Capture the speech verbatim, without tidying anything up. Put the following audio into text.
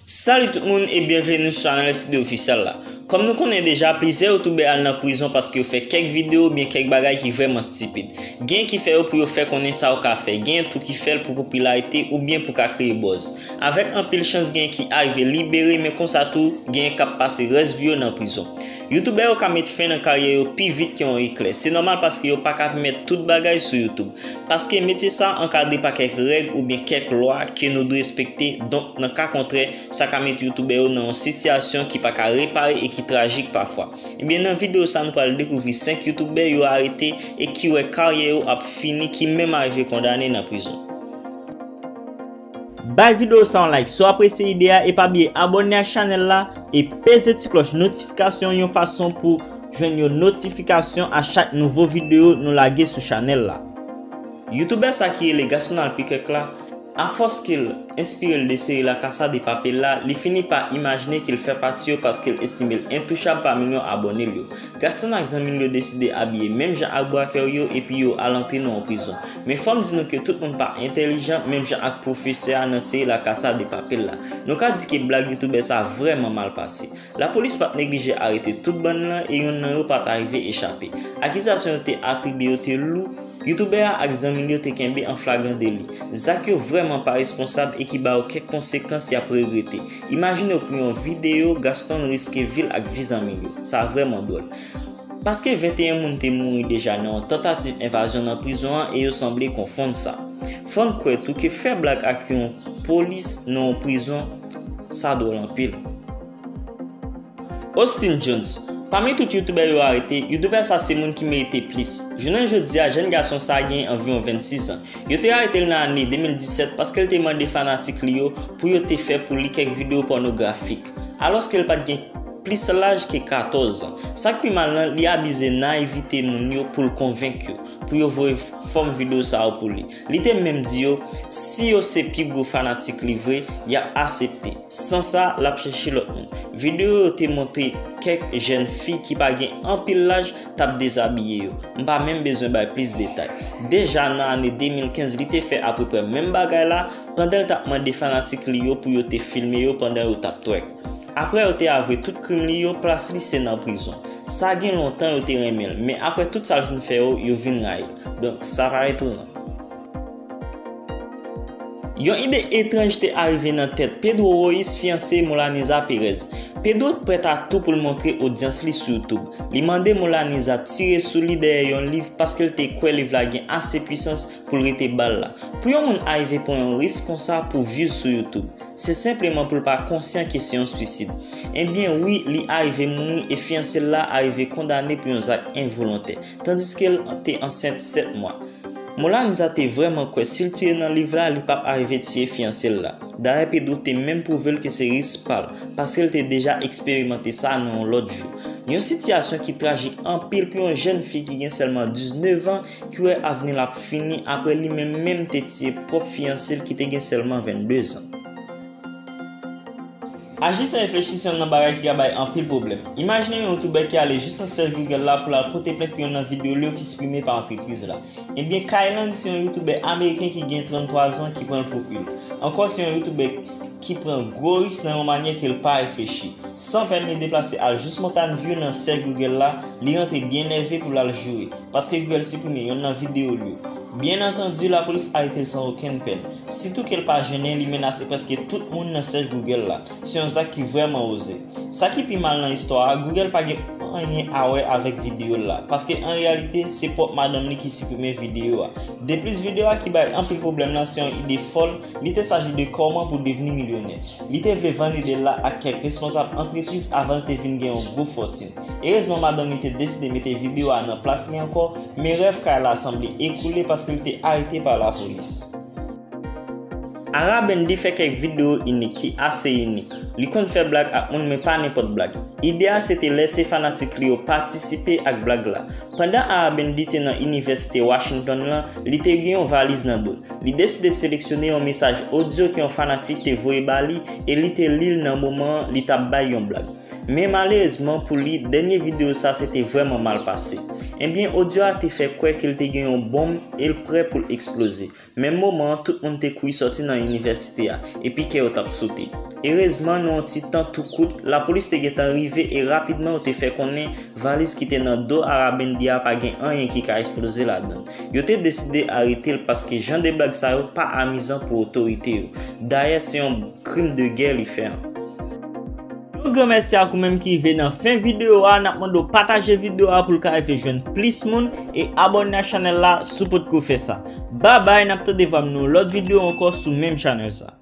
Salut tout moun e byenveni sou chanèl Studio Official la. Kòm nou konnen deja, plizyè youtubè al nan prizon paske yo fè kèk videyo oubyen kèk bagay ki vrèman stipid. Gen ki fè yo pou yo fè konnen sa yo ka fè, gen tou ki fè l pou popilarite oubyen pou ka kreye buzz. Avèk anpil chans gen ki arive libere, men konsa tou gen k ap pase rès vi yo nan prizon. Youtubè yo ka met fen nan karyè yo pi vit ke yon eklè. Se nòmal paske yo pa ka pèmèt tout bagay sou YouTube. Paske metye sa ankadre pa kèk règ oubyen kèk lwa ke nou dwe respekte, donk nan ka kontrè, sa ka met youtubè yo nan yon sitiyasyon ki pa ka repare e ki trajik pafwa. Ebyen, nan videyo sa, nou pral dekouvri senk youtubè yo arete e ki wè karyè yo ap fini, ki menm arive kondane nan prizon. Bay videyo sa yon like si w apresye ide a e pa bliye abòne ak chanèl la e peze ti klòch notifikasyon yon fason pou jwenn yon notifikasyon a chak nouvo videyo nou lage sou chanèl la. Youtubè sa ki rele Gaston Albuquerque la, afòs ke l enspire l de seri La Casa de Papel la, li fini pa imajine ke l fè pati yo paske l estime l entouchab pa milyon abòne l yo. Gaston ak zanmi l yo deside abiye menm jan ak brakè yo epi yo al antre nan yon prizon. Men fò m di nou ke tout moun pa entèlijan menm jan ak pwofesè a nan seri La Casa de Papel la. Nou ka di ke blag youtubè sa vrèman mal pase. Lapolis pa t neglije arete tout bann lan e yonn nan yo pa t arive echape. Akizasyon yo te atribye yo te lou, youtubè a ak zanmi l yo te kenbe an flagran deli. Zak yo vrèman pa responsab e ki ba yo kèk konsekans y ap regrete. Imajine w pou yon videyo, Gaston riske vi l ak vi zanmi l yo. Sa vrèman dwòl. Paske venteyen moun te mouri deja nan yon tantativ envazyon nan prizon an e yo sanble konfonn sa. Fò n kwè tou ke fè blag ak yon polis nan yon prizon, sa dwòl anpil. Austin Jones. Pami tout youtubè yo arete, youtubè sa se moun ki merite plis. Jounen jodi a, jèn gason sa gen anviwon vennsis an. Yo te arete l nan ane de mil disèt paske l te mande fanatik li yo pou yo te fè pou li kèk videyo pònografik, alòske l pa t gen plis laj ke katòz an. Sa k pi mal lan, li abize nayivite moun yo pou l konvenk yo pou yo voye fòm videyo sa yo pou li. Li te menm di yo, si yo se pi gwo fanatik li vre, y ap asepte. San sa, l ap chèche lòt moun. Videyo yo te montre kèk jèn fi ki pa gen anpil laj t ap dezabiye yo. M pa menm bezwen bay plis detay. Deja nan ane de mil kenz, li te fè apeprè menm bagay la pandan l t ap mande fanatik li yo pou yo te filme yo pandan yo t ap twèk. Apre yo te avwe tout krim li yo, plas li se nan prizon. Sa gen lontan yo te renmen l, men apre tout sa l fin fè yo, yo vin rayi l. Donk, sa pa etonan. Yon ide etranj te arive nan tèt Pedro Rois, fiyanse Molaniza Perez. Pedro prèt a tou pou l montre odyans li sou YouTube. Li mande Molaniza tire sou li dèyè yon liv paske l te kwè liv la gen ase pwisans pou l rete ba l la. Pou yon moun arive pran yon risk konsa pou views sou YouTube, se senpleman pou l pa konsyan ke se yon swisid. Ebyen wi, li arive mouri e fiyanse l la arive kondane pou yon zak envolontè, tandiske l te ansent sèt mwa. Molaniza te vrèman kwè si l tire nan liv la, li p ap arive tiye fiyanse l la. Dayè, Pedro te menm pwouve l ke se risk pa l, paske l te deja eksperimante sa nan yon lòt jou. Yon sitiyasyon ki trajik anpil pou yon jèn fi ki gen sèlman diznèf an, ki wè avni l ap fini apre li menm menm te tiye pwòp fiyanse l ki te gen sèlman vennde zan. Aji san reflechi se youn nan bagay ki ka bay anpil pwoblèm. Imajine yon youtubè ki ale jis nan sèch Google la pou l al pote plent pou youn nan videyo l yo ki siprime pa antrepriz la. Ebyen, Kyland se yon youtubè ameriken ki gen tranntwa zan ki pran l pou Hulk. Ankò, se yon youtubè ki pran gwo risk nan yon manyè ke l pa reflechi. San pèn, li deplase al jis Mountain View nan sèch Google la, li rantre byen nève pou l al joure, paske Google siprime youn nan videyo l yo. Byen antandi, lapolis arete l san okenn pèn. Sitou ke l pa jennen, li menase prèske tout moun nan sèch Google la. Se yon zak ki vrèman oze. Sa ki pi mal nan istwa a, Google pa gen anyen a wè avèk videyo l la, paske an reyalite, se pwòp madanm li ki siprime videyo a. Deplis, videyo a ki bay anpil pwoblèm nan se yon ide fòl, li te saji de kòman pou devni milyonè. Li te vle vann ide l la ak kèk responsab antrepriz avan l te vin gen yon gwo fòtin. Erezman, madanm li te deside mete videyo a nan plas li ankò, men rèv kay la sanble ekoule paske l te arete pa lapolis. Ara Bendy fè kèk videyo inik ki ase inik. Li konn fè blag ak moun, men pa nenpòt blag. Ide a se te lèse fanatik li yo patisipe ak blag la. Pandan Ara Bendy te nan Inivèsite Washington lan, li te gen yon valiz nan do l. Li deside seleksyone yon mesaj odyo ke yon fanatik te voye ba li e li te li l nan moman an li t ap bay yon blag. Men malerezman pou li, dènye videyo sa se te vrèman mal pase. Ebyen, odyo a te fè kwè ke l te gen yon bonm e l prè pou l eksploze. Menm moman an, tout moun te kouri sòti nan inivèsite a, epi kè yo t ap sote. Erezman, nan yon ti tan tou kout, lapolis te gentan rive e rapidman yo te fè konnen valiz ki te nan do Arabendy a pa gen anyen ki ka eksploze ladan l. Yo te deside arete l paske jan de blag sa yo pa amizan pou otorite yo. Dayè, se yon krim de gè li fè an. Yon gran mèsi ak ou menm ki rive nan fen videyo a. N ap mande w pataje videyo a pou l ka rive jwenn plis moun e abòne a chanèl la si w potko fè sa. Babay, n ap tande vwa m nan yon lòt videyo ankò sou menm chanèl sa.